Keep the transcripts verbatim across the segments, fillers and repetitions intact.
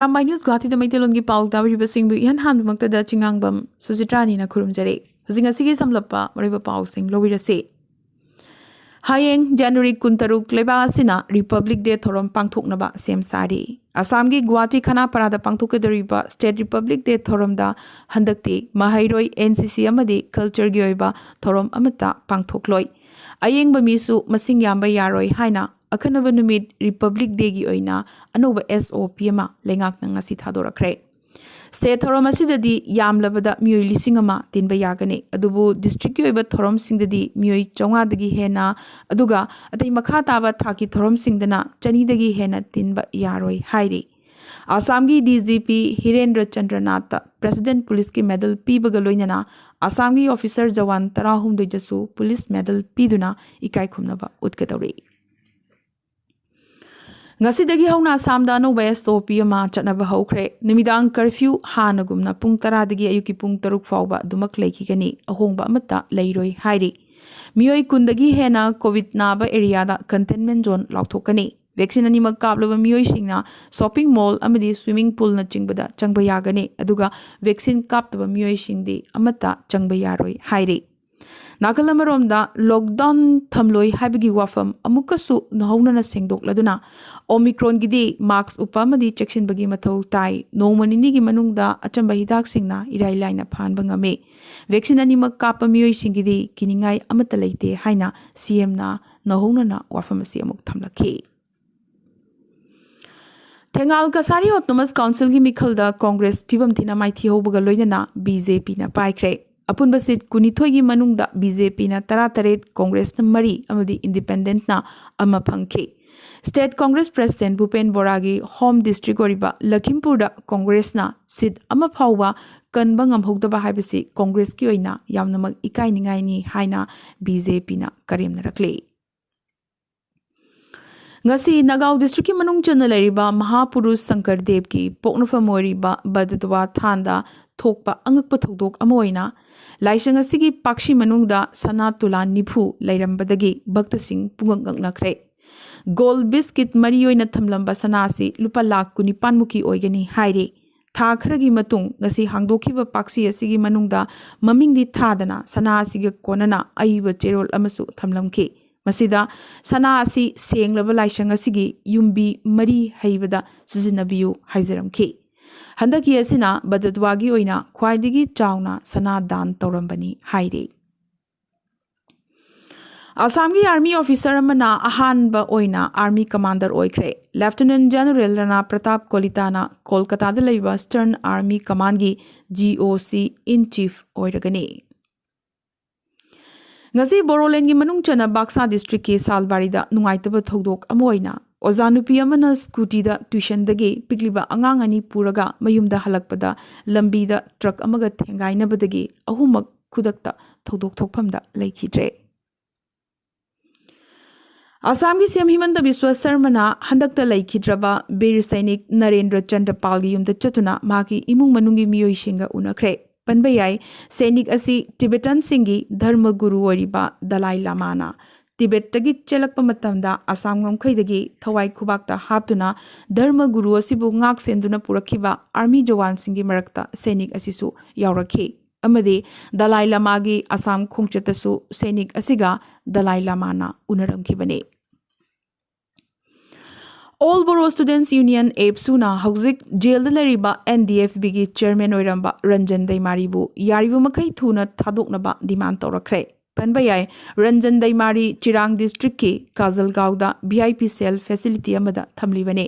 Arambai news ꯒꯨꯋꯥꯍꯥꯇꯤꯗ ꯃꯩꯇꯩꯂꯣꯟꯒꯤ ꯄꯥꯎ ꯇꯥꯕꯤꯔꯤꯕꯁꯤꯡꯕꯨ ꯏꯍꯥꯟ ꯍꯥꯟꯕꯃꯛꯇꯗ ꯆꯤꯡꯉꯥꯡꯕꯝ ꯁꯨꯖꯤꯇ꯭ꯔꯥꯅꯤꯅ ꯈꯨꯔꯨꯝꯖꯔꯤ꯫ ꯍꯧꯖꯤꯛ ꯉꯁꯤꯒꯤ ꯁꯝꯂꯞꯄ ꯃꯔꯨꯑꯣꯏꯕ ꯄꯥꯎꯁꯤꯡ ꯂꯧꯕꯤꯔꯁꯤ꯫ ꯍꯌꯦꯡ ꯖꯅꯋꯥꯔꯤ ꯀꯨꯟꯇꯔꯨꯛ ꯂꯩꯕꯥꯛ ꯑꯁꯤꯅ ꯔꯤꯄꯕ꯭ꯂꯤꯛ ꯗꯦ ꯊꯧꯔꯝ ꯄꯥꯡꯊꯣꯛꯅꯕ ꯁꯦꯝ ꯁꯥꯔꯤ꯫ ꯑꯁꯥꯝꯒꯤ ꯒꯨꯋꯥꯍꯥꯇꯤ ꯈꯅꯥꯄꯥꯔꯥꯗ ꯄꯥꯡꯊꯣꯛꯀꯗꯧꯔꯤꯕ ꯁ꯭ꯇꯦꯠ ꯔꯤꯄꯕ꯭ꯂꯤꯛ ꯗꯦ ꯊꯧꯔꯝꯗ ꯍꯟꯗꯛꯇꯤ ꯃꯍꯩꯔꯣꯏ, ꯑꯦꯟ ꯁꯤ ꯁꯤ ꯑꯃꯗꯤ ꯀꯜꯆꯔꯒꯤ ꯑꯣꯏꯕ ꯊꯧꯔꯝ ꯑꯃꯠꯇ ꯄꯥꯡꯊꯣꯛꯂꯣꯏ꯫ ꯑꯌꯦꯡꯕ ꯃꯤꯁꯨ ꯃꯁꯤꯡ ꯌꯥꯝꯕ ꯌꯥꯔꯣꯏ ꯍꯥꯏꯅ ꯑꯈꯟꯅꯕ ꯅꯨꯃꯤꯠ ꯔꯤꯄꯕ꯭ꯂꯤꯛ ꯗꯦꯒꯤ ꯑꯣꯏꯅ ꯑꯅꯧꯕ ꯑꯦꯁ ꯑꯣ ꯄꯤ ꯑꯃ ꯂꯩꯉꯥꯛꯅ ꯉꯁꯤ ꯊꯥꯗꯣꯔꯛꯈ꯭ꯔꯦ꯫ ꯁ꯭ꯇꯦꯠ ꯊꯧꯔꯝ ꯑꯁꯤꯗꯗꯤ ꯌꯥꯝꯂꯕꯗ ꯃꯤꯑꯣꯏ ꯂꯤꯁꯤꯡ ꯑꯃ ꯇꯤꯟꯕ ꯌꯥꯒꯅꯤ, ꯑꯗꯨꯕꯨ ꯗꯤꯁꯇ꯭ꯔꯤꯛꯀꯤ ꯑꯣꯏꯕ ꯊꯧꯔꯝꯁꯤꯡꯗꯗꯤ ꯃꯤꯑꯣꯏ ꯆꯥꯝꯃꯉꯥꯗꯒꯤ ꯍꯦꯟꯅ, ꯑꯗꯨꯒ ꯑꯇꯩ ꯃꯈꯥ ꯇꯥꯕ ꯊꯥꯛꯀꯤ ꯊꯧꯔꯝꯁꯤꯡꯗꯅ ꯆꯅꯤꯗꯒꯤ ꯍꯦꯟꯅ ꯇꯤꯟꯕ ꯌꯥꯔꯣꯏ ꯍꯥꯏꯔꯤ꯫ ꯑꯁꯥꯝꯒꯤ ꯗꯤ ꯖꯤ ꯄꯤ ꯍꯤꯔꯦꯟꯗ꯭ꯔ ꯆꯟꯗ꯭ꯔꯅꯥꯊꯇ ꯄ꯭ꯔꯦꯁꯤꯗꯦꯟꯠ ꯄꯨꯂꯤꯁꯀꯤ ꯃꯦꯗꯜ ꯄꯤꯕꯒ ꯂꯣꯏꯅꯅ ꯑꯁꯥꯝꯒꯤ ꯑꯣꯐꯤꯁꯔ ꯖꯋꯥꯟ ꯇꯔꯥꯍꯨꯝꯗꯣꯏꯗꯁꯨ ꯄꯨꯂꯤꯁ ꯃꯦꯗꯜ ꯄꯤꯗꯨꯅ ꯏꯀꯥꯏ ꯈꯨꯝꯅꯕ ꯎꯠꯀꯗꯧꯔꯤ꯫ ꯉꯁꯤꯗꯒꯤ ꯍꯧꯅ ꯑꯁꯥꯝꯗ ꯑꯅꯧꯕ ꯑꯦꯁ ꯑꯣ ꯄꯤ ꯑꯃ ꯆꯠꯅꯕ ꯍꯧꯈ꯭ꯔꯦ꯫ ꯅꯨꯃꯤꯗꯥꯡ ꯀꯔꯐ꯭ꯌꯨ ꯍꯥꯟꯅꯒꯨꯝꯅ ꯄꯨꯡ ꯇꯔꯥꯗꯒꯤ ꯑꯌꯨꯛꯀꯤ ꯄꯨꯡ ꯇꯔꯨꯛ ꯐꯥꯎꯕ ꯑꯗꯨꯃꯛ ꯂꯩꯈꯤꯒꯅꯤ꯫ ꯑꯍꯣꯡꯕ ꯑꯃꯠꯇ ꯂꯩꯔꯣꯏ ꯍꯥꯏꯔꯤ꯫ ꯃꯤꯑꯣꯏ ꯀꯨꯟꯗꯒꯤ ꯍꯦꯟꯅ ꯀꯣꯚꯤꯗ ꯅꯥꯕ ꯑꯦꯔꯤꯌꯥꯗ ꯀꯟꯇꯦꯟꯃꯦꯟꯠ ꯖꯣꯟ ꯂꯥꯎꯊꯣꯛꯀꯅꯤ꯫ ꯚꯦꯛꯁꯤꯟ ꯑꯅꯤꯃꯛ ꯀꯥꯞꯂꯕ ꯃꯤꯑꯣꯏꯁꯤꯡꯅ ꯁꯣꯄꯤꯡ ꯃꯣꯜ ꯑꯃꯗꯤ ꯁ꯭ꯋꯤꯃꯤꯡ ꯄꯨꯜꯅꯆꯤꯡꯕꯗ ꯆꯪꯕ ꯌꯥꯒꯅꯤ, ꯑꯗꯨꯒ ꯚꯦꯛꯁꯤꯟ ꯀꯥꯞꯇꯕ ꯃꯤꯑꯣꯏꯁꯤꯡꯗꯤ ꯑꯃꯠꯇ ꯆꯪꯕ ꯌꯥꯔꯣꯏ ꯍꯥꯏꯔꯤ꯫ ꯅꯥꯀꯜ ꯑꯃꯔꯣꯝꯗ, ꯂꯣꯛꯗꯥꯎꯟ ꯊꯝꯂꯣꯏ ꯍꯥꯏꯕꯒꯤ ꯋꯥꯐꯝ ꯑꯃꯨꯛꯀꯁꯨ ꯅꯧꯍꯧꯅꯅ ꯁꯦꯡꯗꯣꯛꯂꯗꯨꯅ, ꯑꯣꯃꯤꯀ꯭ꯔꯣꯟꯒꯤꯗꯤ ꯃꯥꯁ꯭ꯛ ꯎꯞꯄ ꯑꯃꯗꯤ ꯆꯦꯛꯁꯤꯟꯕꯒꯤ ꯃꯊꯧ ꯇꯥꯏ꯫ ꯅꯣꯡꯃ ꯅꯤꯅꯤꯒꯤ ꯃꯅꯨꯡꯗ ꯑꯆꯝꯕ ꯍꯤꯗꯥꯛꯁꯤꯡꯅ ꯏꯔꯥꯏ ꯂꯥꯏꯅ ꯐꯍꯟꯕ ꯉꯝꯃꯤ꯫ ꯚꯦꯛꯁꯤꯟ ꯑꯅꯤꯃꯛ ꯀꯥꯞꯄ ꯃꯤꯑꯣꯏꯁꯤꯡꯒꯤꯗꯤ ꯀꯤꯅꯤꯡꯉꯥꯏ ꯑꯃꯠꯇ ꯂꯩꯇꯦ ꯍꯥꯏꯅ ꯁꯤ ꯑꯦꯝꯅ ꯅꯧꯍꯧꯅꯅ ꯋꯥꯐꯝ ꯑꯁꯤ ꯑꯃꯨꯛ ꯊꯝꯂꯛꯈꯤ꯫ ꯊꯦꯉꯥꯜ ꯀꯁꯥꯔꯤ ꯑꯣꯇꯣꯅꯣꯃꯁ ꯀꯥꯎꯟꯁꯤꯜꯒꯤ ꯃꯤꯈꯜꯗ ꯀꯣꯡꯒ꯭ꯔꯦꯁ ꯐꯤꯕꯝ ꯊꯤꯅ ꯃꯥꯏꯊꯤꯍꯧꯕꯒ ꯂꯣꯏꯅꯅ ꯕꯤ ꯖꯦ ꯄꯤꯅ ꯄꯥꯏꯈ꯭ꯔꯦ꯫ ꯑꯄꯨꯟꯕ ꯁꯤꯠ ꯀꯨꯟꯅꯤꯊꯣꯏꯒꯤ ꯃꯅꯨꯡꯗ ꯕꯤ ꯖꯦ ꯄꯤꯅ ꯇꯔꯥꯇꯔꯦꯠ, ꯀꯣꯡꯒ꯭ꯔꯦꯁꯅ ꯃꯔꯤ ꯑꯃꯗꯤ ꯏꯟꯗꯤꯄꯦꯟꯗꯦꯟꯠꯅ ꯑꯃ ꯐꯪꯈꯤ꯫ ꯁ꯭ꯇꯦꯠ ꯀꯣꯡꯒ꯭ꯔꯦꯁ ꯄ꯭ꯔꯦꯁꯤꯗꯦꯟꯠ ꯚꯨꯄꯦꯟ ꯕꯣꯔꯥꯒꯤ ꯍꯣꯝ ꯗꯤꯁꯇ꯭ꯔꯤꯛ ꯑꯣꯏꯔꯤꯕ ꯂꯈꯤꯝꯄꯨꯔꯗ ꯀꯣꯡꯒ꯭ꯔꯦꯁꯅ ꯁꯤꯠ ꯑꯃ ꯐꯥꯎꯕ ꯀꯟꯕ ꯉꯝꯍꯧꯗꯕ ꯍꯥꯏꯕꯁꯤ ꯀꯣꯡꯒ꯭ꯔꯦꯁꯀꯤ ꯑꯣꯏꯅ ꯌꯥꯝꯅꯃꯛ ꯏꯀꯥꯏꯅꯤꯡꯉꯥꯏꯅꯤ ꯍꯥꯏꯅ ꯕꯤ ꯖꯦ ꯄꯤꯅ ꯀꯔꯦꯝꯅꯔꯛꯂꯤ꯫ ꯉꯁꯤ ꯅꯒꯥꯎ ꯗꯤꯁꯇ꯭ꯔꯤꯛꯀꯤ ꯃꯅꯨꯡ ꯆꯟꯅ ꯂꯩꯔꯤꯕ ꯃꯍꯥꯄꯨꯔꯨꯁ ꯁꯪꯀꯔ ꯗꯦꯕꯀꯤ ꯄꯣꯛꯅꯐꯝ ꯑꯣꯏꯔꯤꯕ ꯕꯗꯗꯋꯥ ꯊꯥꯟꯗ ꯊꯣꯛꯄ ꯑꯉꯛꯄ ꯊꯧꯗꯣꯛ ꯑꯃ ꯑꯣꯏꯅ ꯂꯥꯏꯁꯪ ꯑꯁꯤꯒꯤ ꯄꯥꯛꯁꯤ ꯃꯅꯨꯡꯗ ꯁꯅꯥ ꯇꯨꯂꯥ ꯅꯤꯐꯨ ꯂꯩꯔꯝꯕꯗꯒꯤ ꯚꯛꯇꯁꯤꯡ ꯄꯨꯡꯉꯛ ꯉꯛꯅꯈ꯭ꯔꯦ꯫ ꯒꯣꯜ ꯕꯤꯁꯀꯤꯠ ꯃꯔꯤ ꯑꯣꯏꯅ ꯊꯝꯂꯝꯕ ꯁꯅꯥ ꯑꯁꯤ ꯂꯨꯄꯥ ꯂꯥꯈ ꯀꯨꯟꯅꯤꯄꯥꯟ ꯃꯨꯛꯀꯤ ꯑꯣꯏꯒꯅꯤ ꯍꯥꯏꯔꯤ꯫ ꯊꯥ ꯈꯔꯒꯤ ꯃꯇꯨꯡ ꯉꯁꯤ ꯍꯥꯡꯗꯣꯛꯈꯤꯕ ꯄꯥꯛꯁꯤ ꯑꯁꯤꯒꯤ ꯃꯅꯨꯡꯗ ꯃꯃꯤꯡꯗꯤ ꯊꯥꯗꯅ ꯁꯅꯥ ꯑꯁꯤꯒ ꯀꯣꯟꯅꯅ ꯑꯏꯕ ꯆꯦꯔꯣꯜ ꯑꯃꯁꯨ ꯊꯝꯂꯝꯈꯤ꯫ ꯃꯁꯤꯗ ꯁꯅꯥ ꯑꯁꯤ ꯁꯦꯡꯂꯕ ꯂꯥꯏꯁꯪ ꯑꯁꯤꯒꯤ ꯌꯨꯝꯕꯤ ꯃꯔꯤ ꯍꯩꯕꯗ ꯁꯤꯖꯤꯟꯅꯕꯤꯌꯨ ꯍꯥꯏꯖꯔꯝꯈꯤ꯫ ꯍꯟꯗꯛꯀꯤ ꯑꯁꯤꯅ ꯕꯗꯗ꯭ꯋꯥꯒꯤ ꯑꯣꯏꯅ ꯈ꯭ꯋꯥꯏꯗꯒꯤ ꯆꯥꯎꯅ ꯁꯅꯥ ꯗꯥꯟ ꯇꯧꯔꯝꯕꯅꯤ ꯍꯥꯏꯔꯤ꯫ ꯑꯁꯥꯝꯒꯤ ꯑꯥꯔꯃꯤ ꯑꯣꯐꯤꯁꯥꯔ ꯑꯃꯅ ꯑꯍꯥꯟꯕ ꯑꯣꯏꯅ ꯑꯥꯔꯃꯤ ꯀꯃꯥꯟꯗꯔ ꯑꯣꯏꯈ꯭ꯔꯦ꯫ ꯂꯦꯐꯇꯤꯅꯦꯟ ꯖꯦꯅꯔꯦꯜ ꯔꯅꯥ ꯄ꯭ꯔꯇꯥꯞ ꯀꯣꯂꯤꯇꯥꯅ ꯀꯣꯜꯀꯇꯥꯗ ꯂꯩꯕ ꯁ꯭ꯇꯔꯟ ꯑꯥꯔꯃꯤ ꯀꯃꯥꯟꯒꯤ ꯖꯤ ꯑꯣ ꯁꯤ ꯏꯟ ꯆꯤꯐ ꯑꯣꯏꯔꯒꯅꯤ꯫ ꯉꯁꯤ ꯕꯣꯔꯣꯂꯦꯟꯒꯤ ꯃꯅꯨꯡ ꯆꯟꯅ ꯕꯥꯛꯁꯥ ꯗꯤꯁꯇ꯭ꯔꯤꯛꯀꯤ ꯁꯥꯜꯕꯥꯔꯤꯗ ꯅꯨꯡꯉꯥꯏꯇꯕ ꯊꯧꯗꯣꯛ ꯑꯃ ꯑꯣꯏꯅ ꯑꯣꯖꯥ ꯅꯨꯄꯤ ꯑꯃꯅ ꯁ꯭ꯀꯨꯇꯤꯗ ꯇ꯭ꯌꯨꯁꯟꯗꯒꯤ ꯄꯤꯛꯂꯤꯕ ꯑꯉꯥꯡ ꯑꯅꯤ ꯄꯨꯔꯒ ꯃꯌꯨꯝꯗ ꯍꯜꯂꯛꯄꯗ ꯂꯝꯕꯤꯗ ꯇ꯭ꯔꯛ ꯑꯃꯒ ꯊꯦꯡꯒꯥꯏꯅꯕꯗꯒꯤ ꯑꯍꯨꯝꯃꯛ ꯈꯨꯗꯛꯇ ꯊꯧꯗꯣꯛ ꯊꯣꯛꯐꯝꯗ ꯂꯩꯈꯤꯗ꯭ꯔꯦ꯫ ꯑꯁꯥꯝꯒꯤ ꯁꯤ ꯑꯦꯝ ꯍꯤꯃꯟꯇ ꯕꯤꯁ꯭ꯋ ꯁꯔꯃꯅ ꯍꯟꯗꯛꯇ ꯂꯩꯈꯤꯗ꯭ꯔꯕ ꯕꯤꯔ ꯁꯩꯅꯤꯛ ꯅꯔꯦꯟꯗ꯭ꯔ ꯆꯟꯗ꯭ꯔ ꯄꯥꯜꯒꯤ ꯌꯨꯝꯗ ꯆꯠꯇꯨꯅ ꯃꯍꯥꯛꯀꯤ ꯏꯃꯨꯡ ꯃꯅꯨꯡꯒꯤ ꯃꯤꯑꯣꯏꯁꯤꯡꯒ ꯎꯅꯈ꯭ꯔꯦ꯫ ꯄꯟꯕ ꯌꯥꯏ, ꯁꯩꯅꯤꯛ ꯑꯁꯤ ꯇꯤꯕꯦꯇꯟꯁꯤꯡꯒꯤ ꯙꯔꯃ ꯒꯨꯔꯨ ꯑꯣꯏꯔꯤꯕ ꯗꯂꯥꯏ ꯂꯥꯃꯥꯅ ꯇꯤꯕꯦꯠꯇꯒꯤ ꯆꯦꯜꯂꯛꯄ ꯃꯇꯝꯗ ꯑꯁꯥꯝ ꯉꯝꯈꯩꯗꯒꯤ ꯊꯋꯥꯏ ꯈꯨꯕꯥꯛꯇ ꯍꯥꯞꯇꯨꯅ ꯙꯔꯃ ꯒꯨꯔꯨ ꯑꯁꯤꯕꯨ ꯉꯥꯛ ꯁꯦꯟꯗꯨꯅ ꯄꯨꯔꯛꯈꯤꯕ ꯑꯥꯔꯃꯤ ꯖꯋꯥꯟꯁꯤꯡꯒꯤ ꯃꯔꯛꯇ ꯁꯩꯅꯤꯛ ꯑꯁꯤꯁꯨ ꯌꯥꯎꯔꯛꯈꯤ꯫ ꯑꯃꯗꯤ ꯗꯂꯥꯏ ꯂꯥꯃꯥꯒꯤ ꯑꯁꯥꯝ ꯈꯣꯡꯆꯠꯇꯁꯨ ꯁꯩꯅꯤꯛ ꯑꯁꯤꯒ ꯗꯂꯥꯏ ꯂꯥꯃꯥꯅ ꯎꯅꯔꯝꯈꯤꯕꯅꯤ꯫ ꯑꯣꯜ ꯕꯣꯔꯣ ꯁ꯭ꯇꯨꯗꯦꯟꯠꯁ ꯌꯨꯅꯤꯌꯟ, ꯑꯦꯞꯁꯨꯅ ꯍꯧꯖꯤꯛ ꯖꯦꯜꯗ ꯂꯩꯔꯤꯕ ꯑꯦꯟ ꯗꯤ ꯑꯦꯐ ꯕꯤꯒꯤ ꯆꯦꯌꯔꯃꯦꯟ ꯑꯣꯏꯔꯝꯕ ꯔꯟꯖꯟ ꯗꯩꯃꯥꯔꯤꯕꯨ ꯌꯥꯔꯤꯕ ꯃꯈꯩ ꯊꯨꯅ ꯊꯥꯗꯣꯛꯅꯕ ꯗꯤꯃꯥꯟ ꯇꯧꯔꯛꯈ꯭ꯔꯦ꯫ ꯄꯟꯕ ꯌꯥꯏ, ꯔꯟꯖꯟ ꯗꯩꯃꯥꯔꯤ ꯆꯤꯔꯥꯡ ꯗꯤꯁꯇ꯭ꯔꯤꯛꯀꯤ ꯀꯥꯖꯜꯒꯥꯎꯗ V I P cell facility ꯑꯃꯗ ꯊꯝꯂꯤꯕꯅꯤ꯫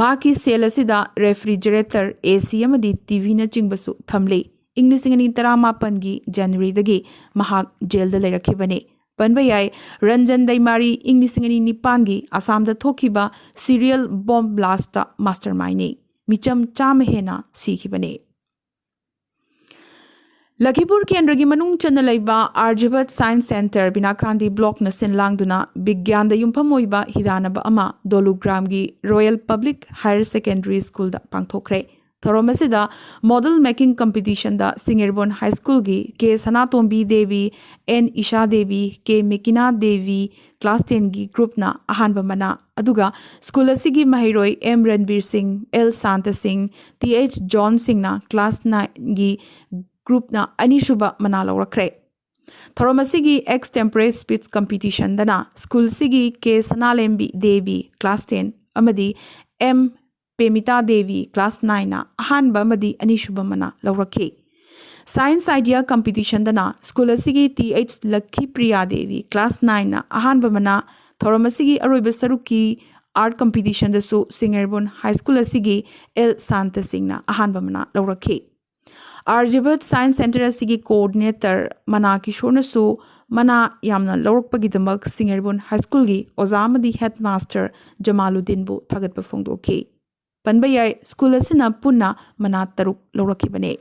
ꯃꯍꯥꯛꯀꯤ ꯁꯦꯜ ꯑꯁꯤꯗ ꯔꯦꯐ꯭ꯔꯤꯖꯔꯦꯇꯔ, ꯑꯦ ꯁꯤ ꯑꯃꯗꯤ ꯇꯤ ꯚꯤꯅꯆꯤꯡꯕꯁꯨ ꯊꯝꯂꯤ꯫ ꯏꯪ ꯂꯤꯁꯤꯡ ꯑꯅꯤ ꯇꯔꯥꯃꯥꯄꯟꯒꯤ ꯖꯅꯋꯥꯔꯤꯗꯒꯤ ꯃꯍꯥꯛ ꯖꯦꯜꯗ ꯂꯩꯔꯛꯈꯤꯕꯅꯤ꯫ ꯄꯟꯕ ꯌꯥꯏ, ꯔꯟꯖꯟ ꯗꯩꯃꯥꯔꯤ ꯏꯪ ꯂꯤꯁꯤꯡ ꯑꯅꯤ ꯅꯤꯄꯥꯟꯒꯤ ꯑꯁꯥꯝꯗ ꯊꯣꯛꯈꯤꯕ ꯁꯤꯔꯤꯌꯦꯜ ꯕꯣꯝ ꯕ꯭ꯂꯥꯁꯇ ꯃꯥꯁꯇꯔ ꯃꯥꯏꯟꯅꯤ꯫ ꯃꯤꯆꯝ ꯆꯥꯝꯃ ꯍꯦꯟꯅ ꯁꯤꯈꯤꯕꯅꯤ꯫ ꯂꯈꯤꯄꯨꯔ ꯀꯦꯟꯗ꯭ꯔꯒꯤ ꯃꯅꯨꯡ ꯆꯟꯅ ꯂꯩꯕ ꯑꯥꯔꯖꯚꯠ ꯁꯥꯏꯟꯁ ꯁꯦꯟꯇꯔ ꯕꯤꯅꯥꯈꯥꯟꯗꯤ ꯕ꯭ꯂꯣꯛꯅ ꯁꯤꯟ ꯂꯥꯡꯗꯨꯅ ꯕꯤꯒ꯭ꯌꯥꯟꯗ ꯌꯨꯝꯐꯝ ꯑꯣꯏꯕ ꯍꯤꯗꯥꯟꯅꯕ ꯑꯃ ꯗꯣꯂꯨꯒ꯭ꯔꯥꯝꯒꯤ ꯔꯣꯌꯦꯜ ꯄꯕ꯭ꯂꯤꯛ ꯍꯥꯌꯔ ꯁꯦꯀꯦꯟꯗꯔꯤ ꯁ꯭ꯀꯨꯜꯗ ꯄꯥꯡꯊꯣꯛꯈ꯭ꯔꯦ꯫ ꯊꯧꯔꯝ ꯑꯁꯤꯗ model making competitionꯗ ꯁꯤꯡꯖꯃꯩ ꯍꯥꯏ ꯁ꯭ꯀꯨꯜꯒꯤ ꯀꯦ ꯁꯅꯥꯇꯣꯝꯕꯤ ꯗꯦꯕꯤ, ꯑꯦꯟ ꯏꯁꯥ ꯗꯦꯕꯤ, ꯀꯦ ꯃꯦꯀꯤꯅꯥ ꯗꯦꯕꯤ class tenꯒꯤ groupꯅ ꯑꯍꯥꯟꯕ ꯃꯅꯥ, ꯑꯗꯨꯒ ꯁ꯭ꯀꯨꯜ ꯑꯁꯤꯒꯤ ꯃꯍꯩꯔꯣꯏ ꯑꯦꯝ ꯔꯟꯕꯤꯔ ꯁꯤꯡ, ꯑꯦꯜ ꯁꯥꯟꯇ ꯁꯤꯡ, ꯇꯤ ꯑꯩꯆ ꯖꯣꯟ ꯁꯤꯡꯅ class nineꯒꯤ groupꯅ ꯑꯅꯤꯁꯨꯕ ꯃꯅꯥ ꯂꯧꯔꯛꯈ꯭ꯔꯦ꯫ ꯊꯧꯔꯝ ꯑꯁꯤꯒꯤ extempore speech competitionꯗꯅ ꯁ꯭ꯀꯨꯜꯁꯤꯒꯤ ꯀꯦ ꯁꯅꯥꯂꯦꯝꯕꯤ ꯗꯦꯕꯤ class ten ꯑꯃꯗꯤ ꯑꯦꯝ ꯄꯦꯃꯤꯇꯥ ꯗꯦꯕꯤ class nineꯅ ꯑꯍꯥꯟꯕ ꯑꯃꯗꯤ ꯑꯅꯤꯁꯨꯕ ꯃꯅꯥ ꯂꯧꯔꯛꯈꯤ꯫ Science idea competitionꯗꯅ ꯁ꯭ꯀꯨꯜ ꯑꯁꯤꯒꯤ ꯇꯤ ꯑꯩꯆ ꯂꯛꯈꯤꯄ꯭ꯔꯤꯌꯥ ꯗꯦꯕꯤ class nineꯅ ꯑꯍꯥꯟꯕ ꯃꯅꯥ, ꯊꯧꯔꯝ ꯑꯁꯤꯒꯤ ꯑꯔꯣꯏꯕ ꯁꯔꯨꯛꯀꯤ art competitionꯗꯁꯨ ꯁꯤꯡꯖꯃꯩ ꯍꯥꯏ ꯁ꯭ꯀꯨꯜ ꯑꯁꯤꯒꯤ ꯑꯦꯜ ꯁꯥꯟꯇ ꯁꯤꯡꯅ ꯑꯍꯥꯟꯕ ꯃꯅꯥ ꯂꯧꯔꯛꯈꯤ꯫ ꯑꯥꯔꯖꯤꯚꯠ Science Centre ꯑꯁꯤꯒꯤ coordinator ꯃꯅꯥ ꯀꯤꯁꯣꯔꯅꯁꯨ ꯃꯅꯥ ꯌꯥꯝꯅ ꯂꯧꯔꯛꯄꯒꯤꯗꯃꯛ ꯁꯤꯡꯖꯃꯩ ꯍꯥꯏ ꯁ꯭ꯀꯨꯜꯒꯤ ꯑꯣꯖꯥ ꯑꯃꯗꯤ headmaster ꯖꯃꯥꯂꯨꯗꯤꯟꯕꯨ ꯊꯥꯒꯠꯄ ꯐꯣꯡꯗꯣꯛꯈꯤ꯫ ꯄꯟꯕ ꯌꯥꯏ, ꯁ꯭ꯀꯨꯜ ꯑꯁꯤꯅ ꯄꯨꯟꯅ ꯃꯅꯥ ꯇꯔꯨꯛ ꯂꯧꯔꯛꯈꯤꯕꯅꯤ꯫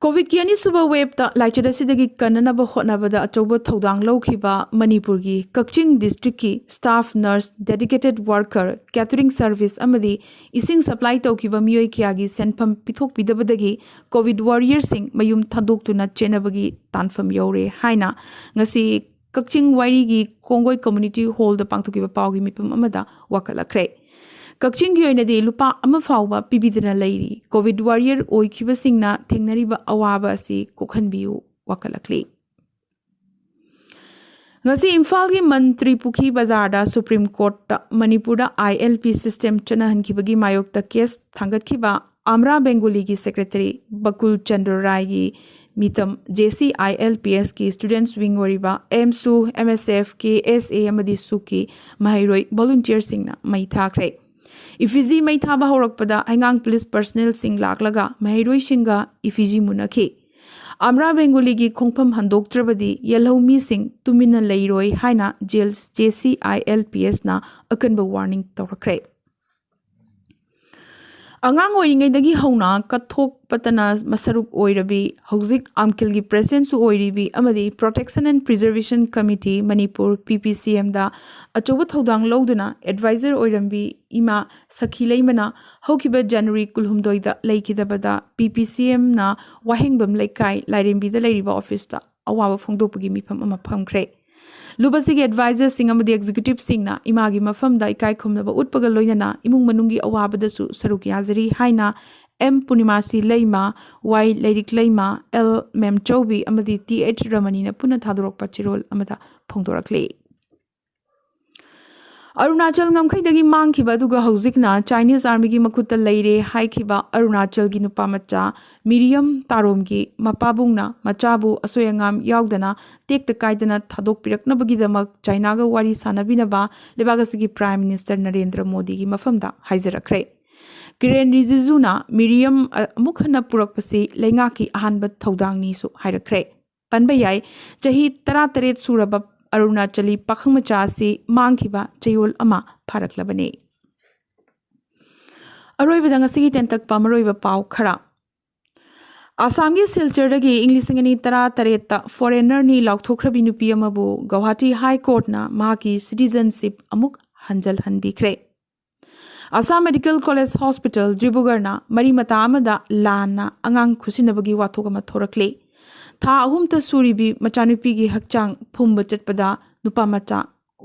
ꯀꯣꯚꯤꯗꯀꯤ ꯑꯅꯤꯁꯨꯕ waveꯇ ꯂꯥꯏꯆꯠ ꯑꯁꯤꯗꯒꯤ ꯀꯟꯅꯅꯕ ꯍꯣꯠꯅꯕꯗ ꯑꯆꯧꯕ ꯊꯧꯗꯥꯡ ꯂꯧꯈꯤꯕ ꯃꯅꯤꯄꯨꯔꯒꯤ ꯀꯛꯆꯤꯡ districtꯀꯤ staff nurse, dedicated worker, catering service ꯑꯃꯗꯤ ꯏꯁꯤꯡ supply ꯇꯧꯈꯤꯕ ꯃꯤꯑꯣꯏ ꯀꯌꯥꯒꯤ ꯁꯦꯟꯐꯝ ꯄꯤꯊꯣꯛꯄꯤꯗꯕꯗꯒꯤ COVID warriorꯁꯤꯡ ꯃꯌꯨꯝ ꯊꯥꯗꯣꯛꯇꯨꯅ ꯆꯦꯟꯅꯕꯒꯤ ꯇꯥꯟꯐꯝ ꯌꯧꯔꯦ ꯍꯥꯏꯅ ꯉꯁꯤ ꯀꯛꯆꯤꯡ ꯋꯥꯏꯔꯤꯒꯤ ꯀꯣꯡꯒꯣꯏ community hallꯗ ꯄꯥꯡꯊꯣꯛꯈꯤꯕ ꯄꯥꯎꯒꯤ ꯃꯤꯐꯝ ꯑꯃꯗ ꯋꯥꯀꯠꯂꯛꯈ꯭ꯔꯦ꯫ ꯀꯛꯆꯤꯡꯒꯤ ꯑꯣꯏꯅꯗꯤ ꯂꯨꯄꯥ ꯑꯃ ꯐꯥꯎꯕ ꯄꯤꯕꯤꯗꯅ ꯂꯩꯔꯤ꯫ COVID warrior ꯑꯣꯏꯈꯤꯕꯁꯤꯡꯅ ꯊꯦꯡꯅꯔꯤꯕ ꯑꯋꯥꯕ ꯑꯁꯤ ꯀꯣꯛꯍꯟꯕꯤꯌꯨ ꯋꯥꯀꯠꯂꯛꯂꯤ꯫ ꯉꯁꯤ ꯏꯝꯐꯥꯜꯒꯤ ꯃꯟꯇ꯭ꯔꯤ ꯄꯨꯈ꯭ꯔꯤ ꯕꯖꯥꯔꯗ Supreme Courtꯇ ꯃꯅꯤꯄꯨꯔꯗ ILP system ꯆꯠꯅꯍꯟꯈꯤꯕꯒꯤ ꯃꯥꯌꯣꯛꯇ case ꯊꯥꯡꯒꯠꯈꯤꯕ ꯑꯃ꯭ꯔꯥ ꯕꯦꯡꯒꯣꯂꯤꯒꯤ secretary ꯕꯀꯨꯜ Chandra ꯔꯥꯏꯒꯤ ꯃꯤꯇꯝ JCILPSꯀꯤ students wing ꯑꯣꯏꯔꯤꯕ AMSU, MSF, KSA ꯑꯃꯗꯤ SUKꯀꯤ ꯃꯍꯩꯔꯣꯏ volunteerꯁꯤꯡꯅ ꯃꯩ ꯊꯥꯈ꯭ꯔꯦ꯫ Effigy ꯃꯩ ꯊꯥꯕ ꯍꯧꯔꯛꯄꯗ ꯍꯩꯉꯥꯡ police personnelꯁꯤꯡ ꯂꯥꯛꯂꯒ ꯃꯍꯩꯔꯣꯏꯁꯤꯡꯒ effigy ꯃꯨꯟꯅꯈꯤ꯫ ꯑꯃ꯭ꯔꯥ ꯕꯦꯡꯒꯣꯂꯤꯒꯤ ꯈꯣꯡꯐꯝ ꯍꯟꯗꯣꯛꯇ꯭ꯔꯕꯗꯤ ꯌꯦꯜꯍꯧ ꯃꯤꯁꯤꯡ ꯇꯨꯃꯤꯟꯅ ꯂꯩꯔꯣꯏ ꯍꯥꯏꯅ JCILPSꯅ ꯑꯀꯟꯕ warning ꯇꯧꯔꯛꯈ꯭ꯔꯦ꯫ ꯑꯉꯥꯡ ꯑꯣꯏꯔꯤꯉꯩꯗꯒꯤ ꯍꯧꯅ ꯀꯠꯊꯣꯛꯄꯇꯅ ꯃꯁꯔꯨꯛ ꯑꯣꯏꯔꯕꯤ, ꯍꯧꯖꯤꯛ ꯑꯝꯀꯤꯜꯒꯤ ꯄ꯭ꯔꯦꯁꯤꯗꯦꯟꯠꯁꯨ ꯑꯣꯏꯔꯤꯕꯤ ꯑꯃꯗꯤ Protection and Preservation Committee Manipur, P P C Mꯗ ꯑꯆꯧꯕ ꯊꯧꯗꯥꯡ ꯂꯧꯗꯨꯅ ꯑꯦꯗꯚꯥꯏꯖꯔ ꯑꯣꯏꯔꯝꯕꯤ ꯏꯃꯥ ꯁꯈꯤ ꯂꯩꯃꯅ ꯍꯧꯈꯤꯕ ꯖꯅꯋꯥꯔꯤ ꯀꯨꯟꯍꯨꯝꯗꯣꯏꯗ ꯂꯩꯈꯤꯗꯕꯗ P P C Mꯅ ꯋꯥꯍꯦꯡꯕꯝ ꯂꯩꯀꯥꯏ ꯂꯥꯏꯔꯦꯝꯕꯤꯗ ꯂꯩꯔꯤꯕ ꯑꯣꯐꯤꯁꯇ ꯑꯋꯥꯕ ꯐꯣꯡꯗꯣꯛꯄꯒꯤ ꯃꯤꯐꯝ ꯑꯃ ꯐꯝꯈ꯭ꯔꯦ꯫ ꯂꯨꯞ ꯑꯁꯤꯒꯤ ꯑꯦꯗꯚꯥꯏꯖꯔꯁꯤꯡ ꯑꯃꯗꯤ ꯑꯦꯛꯖꯤꯀ꯭ꯌꯨꯇꯤꯚꯁꯤꯡꯅ ꯏꯃꯥꯒꯤ ꯃꯐꯝꯗ ꯏꯀꯥꯏ ꯈꯨꯝꯅꯕ ꯎꯠꯄꯒ ꯂꯣꯏꯅꯅ ꯏꯃꯨꯡ ꯃꯅꯨꯡꯒꯤ ꯑꯋꯥꯕꯗꯁꯨ ꯁꯔꯨꯛ ꯌꯥꯖꯔꯤ ꯍꯥꯏꯅ M ꯄꯨꯔꯅꯤꯃꯥꯁꯤ ꯂꯩꯃ, Y ꯂꯩꯔꯤꯛ ꯂꯩꯃ, L ꯃꯦꯝꯆꯧꯕꯤ ꯑꯃꯗꯤ T H ꯔꯃꯅꯤꯅ ꯄꯨꯟꯅ ꯊꯥꯗꯣꯔꯛꯄ ꯆꯦꯔꯣꯜ ꯑꯃꯗ ꯐꯣꯡꯗꯣꯔꯛꯂꯤ꯫ ꯑꯔꯨꯅꯥꯆꯜ ꯉꯝꯈꯩꯗꯒꯤ ꯃꯥꯡꯈꯤꯕ ꯑꯗꯨꯒ ꯍꯧꯖꯤꯛꯅ ꯆꯥꯏꯅꯤꯁ ꯑꯥꯔꯃꯤꯒꯤ ꯃꯈꯨꯠꯇ ꯂꯩꯔꯦ ꯍꯥꯏꯈꯤꯕ ꯑꯔꯨꯅꯥꯆꯜꯒꯤ ꯅꯨꯄꯥ ꯃꯆꯥ ꯃꯤꯔꯤꯌꯝ ꯇꯥꯔꯣꯝꯒꯤ ꯃꯄꯥꯕꯨꯡꯅ ꯃꯆꯥꯕꯨ ꯑꯁꯣꯏ ꯑꯉꯥꯝ ꯌꯥꯎꯗꯅ ꯇꯦꯛꯇ ꯀꯥꯏꯗꯅ ꯊꯥꯗꯣꯛꯄꯤꯔꯛꯅꯕꯒꯤꯗꯃꯛ ꯆꯥꯏꯅꯥꯒ ꯋꯥꯔꯤ ꯁꯥꯟꯅꯕꯤꯅꯕ ꯂꯩꯕꯥꯛ ꯑꯁꯤꯒꯤ ꯄ꯭ꯔꯥꯏꯝ ꯃꯤꯅꯤꯁꯇꯔ ꯅꯔꯦꯟꯗ꯭ꯔ ꯃꯣꯗꯤꯒꯤ ꯃꯐꯝꯗ ꯍꯥꯏꯖꯔꯛꯈ꯭ꯔꯦ꯫ ꯀꯤꯔꯦꯟ ꯔꯤꯖꯤꯖꯨꯅ ꯃꯤꯔꯤꯌꯝ ꯑꯃꯨꯛ ꯍꯟꯅ ꯄꯨꯔꯛꯄꯁꯤ ꯂꯩꯉꯥꯛꯀꯤ ꯑꯍꯥꯟꯕ ꯊꯧꯗꯥꯡꯅꯤꯁꯨ ꯍꯥꯏꯔꯛꯈ꯭ꯔꯦ꯫ ꯄꯟꯕ ꯌꯥꯏ, ꯆꯍꯤ ꯇꯔꯥꯇꯔꯦꯠ ꯁꯨꯔꯕ ꯑꯔꯨꯅꯥꯆꯂꯤ ꯄꯥꯈꯪ ꯃꯆꯥ ꯑꯁꯤ ꯃꯥꯡꯈꯤꯕ ꯆꯌꯣꯜ ꯑꯃ ꯐꯥꯔꯛꯂꯕꯅꯤ꯫ ꯑꯔꯣꯏꯕꯗ ꯉꯁꯤꯒꯤ ꯇꯦꯟꯇꯛꯄ ꯃꯔꯨꯑꯣꯏꯕ ꯄꯥꯎ ꯈꯔ꯫ ꯑꯁꯥꯝꯒꯤ ꯁꯤꯜꯆꯔꯗꯒꯤ ꯏꯪ ꯂꯤꯁꯤꯡ ꯑꯅꯤ ꯇꯔꯥꯇꯔꯦꯠꯇ ꯐꯣꯔꯦꯟꯅꯔꯅꯤ ꯂꯥꯎꯊꯣꯛꯈ꯭ꯔꯕꯤ ꯅꯨꯄꯤ ꯑꯃꯕꯨ ꯒꯧꯍꯥꯇꯤ ꯍꯥꯏ ꯀꯣꯔꯠꯅ ꯃꯍꯥꯛꯀꯤ ꯁꯤꯇꯤꯖꯟꯁꯤꯞ ꯑꯃꯨꯛ ꯍꯟꯖꯜꯍꯟꯕꯤꯈ꯭ꯔꯦ꯫ ꯑꯁꯥꯝ ꯃꯦꯗꯤꯀꯦꯜ ꯀꯣꯂꯦꯖ ꯍꯣꯁꯄꯤꯇꯥꯜ ꯗꯤꯕ꯭ꯔꯨꯒꯔꯅ ꯃꯔꯤ ꯃꯇꯥ ꯑꯃꯗ ꯂꯥꯟꯅ ꯑꯉꯥꯡ ꯈꯨꯠꯁꯤꯟꯅꯕꯒꯤ ꯋꯥꯊꯣꯛ ꯑꯃ ꯊꯣꯔꯛꯂꯦ꯫ ꯊꯥ ꯑꯍꯨꯝꯇ ꯁꯨꯔꯤꯕꯤ ꯃꯆꯥꯅꯨꯄꯤꯒꯤ ꯍꯛꯆꯥꯡ ꯐꯨꯝꯕ ꯆꯠꯄꯗ ꯅꯨꯄꯥ ꯃꯆꯥ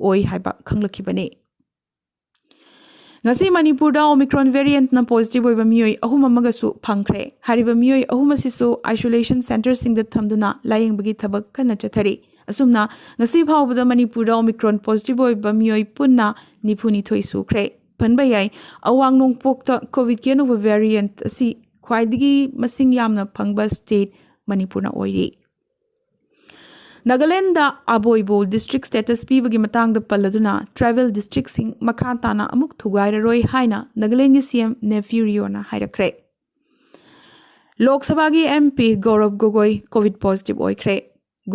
ꯑꯣꯏ ꯍꯥꯏꯕ ꯈꯪꯂꯛꯈꯤꯕꯅꯤ꯫ ꯉꯁꯤ ꯃꯅꯤꯄꯨꯔꯗ ꯑꯣꯃꯤꯀ꯭ꯔꯣꯟ ꯚꯦꯔꯤꯌꯦꯟꯠꯅ ꯄꯣꯖꯤꯇꯤꯚ ꯑꯣꯏꯕ ꯃꯤꯑꯣꯏ ꯑꯍꯨꯝ ꯑꯃꯒꯁꯨ ꯐꯪꯈ꯭ꯔꯦ꯫ ꯍꯥꯏꯔꯤꯕ ꯃꯤꯑꯣꯏ ꯑꯍꯨꯝ ꯑꯁꯤꯁꯨ ꯑꯥꯏꯁꯣꯂꯦꯁꯟ ꯁꯦꯟꯇꯔꯁꯤꯡꯗ ꯊꯝꯗꯨꯅ ꯂꯥꯌꯦꯡꯕꯒꯤ ꯊꯕꯛ ꯀꯟꯅ ꯆꯠꯊꯔꯤ꯫ ꯑꯁꯨꯝꯅ ꯉꯁꯤ ꯐꯥꯎꯕꯗ ꯃꯅꯤꯄꯨꯔꯗ ꯑꯣꯃꯤꯀ꯭ꯔꯣꯟ ꯄꯣꯖꯤꯇꯤꯚ ꯑꯣꯏꯕ ꯃꯤꯑꯣꯏ ꯄꯨꯟꯅ ꯅꯤꯐꯨꯅꯤꯊꯣꯏ ꯁꯨꯈ꯭ꯔꯦ꯫ ꯄꯟꯕ ꯌꯥꯏ, ꯑꯋꯥꯡ ꯅꯣꯡꯄꯣꯛꯇ ꯀꯣꯚꯤꯗꯀꯤ ꯑꯅꯧꯕ ꯚꯦꯔꯤꯌꯦꯟꯠ ꯑꯁꯤ ꯈ꯭ꯋꯥꯏꯗꯒꯤ ꯃꯁꯤꯡ ꯌꯥꯝꯅ ꯐꯪꯕ ꯁ꯭ꯇꯦꯠ ꯃꯅꯤꯄꯨꯔꯅ ꯑꯣꯏꯔꯤ꯫ ꯅꯥꯒꯥꯂꯦꯟꯗ ꯑꯕꯣꯏꯕꯨ ꯗꯤꯁꯇ꯭ꯔꯤꯛ ꯁ꯭ꯇꯦꯇꯁ ꯄꯤꯕꯒꯤ ꯃꯇꯥꯡꯗ ꯄꯜꯂꯗꯨꯅ ꯇ꯭ꯔꯥꯏꯕꯦꯜ ꯗꯤꯁꯇ꯭ꯔꯤꯛꯁꯤꯡ ꯃꯈꯥ ꯇꯥꯅ ꯑꯃꯨꯛ ꯊꯨꯒꯥꯏꯔꯔꯣꯏ ꯍꯥꯏꯅ ꯅꯥꯒꯥꯂꯦꯟꯒꯤ C M ꯅꯦꯐ꯭ꯌꯨ ꯔꯤꯑꯣꯅ ꯍꯥꯏꯔꯛꯈ꯭ꯔꯦ꯫ ꯂꯣꯛ ꯁꯚꯥꯒꯤ M P ꯒꯧꯔꯕ ꯒꯣꯒꯣꯏ ꯀꯣꯚꯤꯗ ꯄꯣꯖꯤꯇꯤꯚ ꯑꯣꯏꯈ꯭ꯔꯦ꯫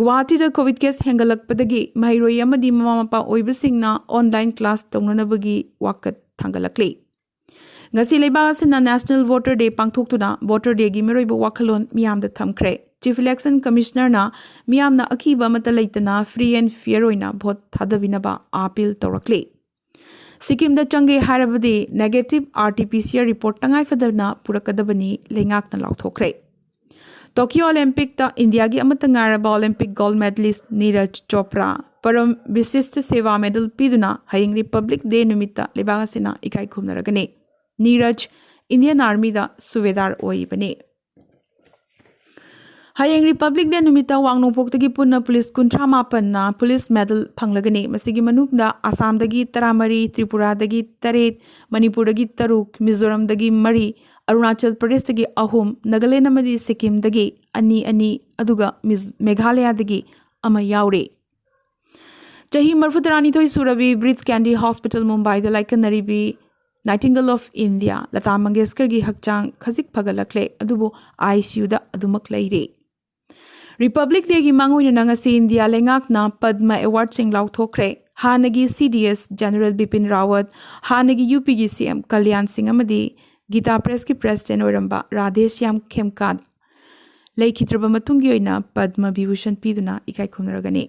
ꯒꯨꯋꯥꯍꯥꯇꯤꯗ ꯀꯣꯚꯤꯗ ꯀꯦꯁ ꯍꯦꯟꯒꯠꯂꯛꯄꯗꯒꯤ ꯃꯍꯩꯔꯣꯏ ꯑꯃꯗꯤ ꯃꯃꯥ ꯃꯄꯥ ꯑꯣꯏꯕꯁꯤꯡꯅ ꯑꯣꯟꯂꯥꯏꯟ ꯀ꯭ꯂꯥꯁ ꯇꯧꯅꯅꯕꯒꯤ ꯋꯥꯀꯠ ꯊꯥꯡꯒꯠꯂꯛꯂꯤ꯫ ꯉꯁꯤ ꯂꯩꯕꯥꯛ ꯑꯁꯤꯅ National Voter Day ꯄꯥꯡꯊꯣꯛꯇꯨꯅ Voter Dayꯒꯤ ꯃꯔꯨꯑꯣꯏꯕ ꯋꯥꯈꯜꯂꯣꯟ ꯃꯤꯌꯥꯝꯗ ꯊꯝꯈ꯭ꯔꯦ꯫ Chief Election Commissionerꯅ ꯃꯤꯌꯥꯝꯅ ꯑꯀꯤꯕ ꯑꯃꯠꯇ ꯂꯩꯇꯅ free and fair ꯑꯣꯏꯅ vote ꯊꯥꯗꯕꯤꯅꯕ appeal ꯇꯧꯔꯛꯂꯤ꯫ ꯁꯤꯛꯀꯤꯝꯗ ꯆꯪꯒꯦ ꯍꯥꯏꯔꯕꯗꯤ negative RT-PCR report ꯇꯉꯥꯏꯐꯗꯅ ꯄꯨꯔꯛꯀꯗꯕꯅꯤ, ꯂꯩꯉꯥꯛꯅ ꯂꯥꯎꯊꯣꯛꯈ꯭ꯔꯦ꯫ Tokyo Olympicꯇ ꯏꯟꯗꯤꯌꯥꯒꯤ ꯑꯃꯠꯇ ꯉꯥꯏꯔꯕ Olympic gold medalist Neeraj Chopra ꯄꯔꯝ ꯕꯤꯁꯤꯁꯇ ꯁꯦꯕꯥ medal ꯄꯤꯗꯨꯅ ꯍꯌꯦꯡ Republic Day ꯅꯨꯃꯤꯠꯇ ꯂꯩꯕꯥꯛ ꯑꯁꯤꯅ ꯏꯀꯥꯏ ꯈꯨꯝꯅꯔꯒꯅꯤ꯫ ꯅꯤꯔꯖ Indian Armyꯗ ꯁꯨꯕꯦꯗꯥꯔ ꯑꯣꯏꯔꯤꯕꯅꯤ꯫ ꯍꯌꯦꯡ Republic Day ꯅꯨꯃꯤꯠꯇ ꯋꯥꯡ ꯅꯣꯡꯄꯣꯛꯇꯒꯤ ꯄꯨꯟꯅ ꯄꯨꯂꯤꯁ ꯀꯨꯟꯊ꯭ꯔꯥ ꯃꯥꯄꯟꯅ ꯄꯨꯂꯤꯁ medal ꯐꯪꯂꯒꯅꯤ꯫ ꯃꯁꯤꯒꯤ ꯃꯅꯨꯡꯗ ꯑꯁꯥꯝꯗꯒꯤ ꯇꯔꯥꯃꯔꯤ, ꯇ꯭ꯔꯤꯄꯨꯔꯥꯗꯒꯤ ꯇꯔꯦꯠ, ꯃꯅꯤꯄꯨꯔꯗꯒꯤ ꯇꯔꯨꯛ, ꯃꯤꯖꯣꯔꯥꯝꯗꯒꯤ ꯃꯔꯤ, ꯑꯔꯨꯅꯥꯆꯜ ꯄ꯭ꯔꯗꯦꯁꯇꯒꯤ ꯑꯍꯨꯝ, ꯅꯥꯒꯥꯂꯦꯟ ꯑꯃꯗꯤ ꯁꯤꯛꯀꯤꯝꯗꯒꯤ ꯑꯅꯤ ꯑꯅꯤ, ꯑꯗꯨꯒ ꯃꯤꯖ-, ꯃꯦꯘꯥꯂꯌꯥꯗꯒꯤ ꯑꯃ ꯌꯥꯎꯔꯤ꯫ ꯆꯍꯤ ꯃꯔꯤꯐꯨꯇꯔꯥꯅꯤꯊꯣꯏ ꯁꯨꯔꯕꯤ Breach Candy Hospital ꯃꯨꯝꯕꯥꯏꯗ ꯂꯥꯏꯀꯠꯅꯔꯤꯕꯤ Nightingale of India ꯂꯇꯥ ꯃꯪꯒꯦꯁꯀꯔꯒꯤ ꯍꯛꯆꯥꯡ ꯈꯖꯤꯛ ꯐꯒꯠꯂꯛꯂꯦ, ꯑꯗꯨꯕꯨ ICUꯗ ꯑꯗꯨꯃꯛ ꯂꯩꯔꯤ꯫ Republic Dayꯒꯤ ꯃꯥꯡꯑꯣꯏꯅꯅ ꯉꯁꯤ ꯏꯟꯗꯤꯌꯥ ꯂꯩꯉꯥꯛꯅ ꯄꯗꯃ awardꯁꯤꯡ ꯂꯥꯎꯊꯣꯛꯈ꯭ꯔꯦ꯫ ꯍꯥꯟꯅꯒꯤ CDS General ꯕꯤꯄꯤꯟ ꯔꯥꯋꯠ, ꯍꯥꯟꯅꯒꯤ UPꯒꯤ CM ꯀꯜꯌꯥꯟ ꯁꯤꯡ ꯑꯃꯗꯤ ꯒꯤꯇꯥ ꯄ꯭ꯔꯦꯁꯀꯤ president ꯑꯣꯏꯔꯝꯕ ꯔꯥꯙꯦꯁ꯭ꯌꯥꯝ ꯈꯦꯝꯀꯥꯠ ꯂꯩꯈꯤꯗ꯭ꯔꯕ ꯃꯇꯨꯡꯒꯤ ꯑꯣꯏꯅ ꯄꯗꯃ ꯕꯤꯚꯨꯁꯟ ꯄꯤꯗꯨꯅ ꯏꯀꯥꯏ ꯈꯨꯝꯅꯔꯒꯅꯤ꯫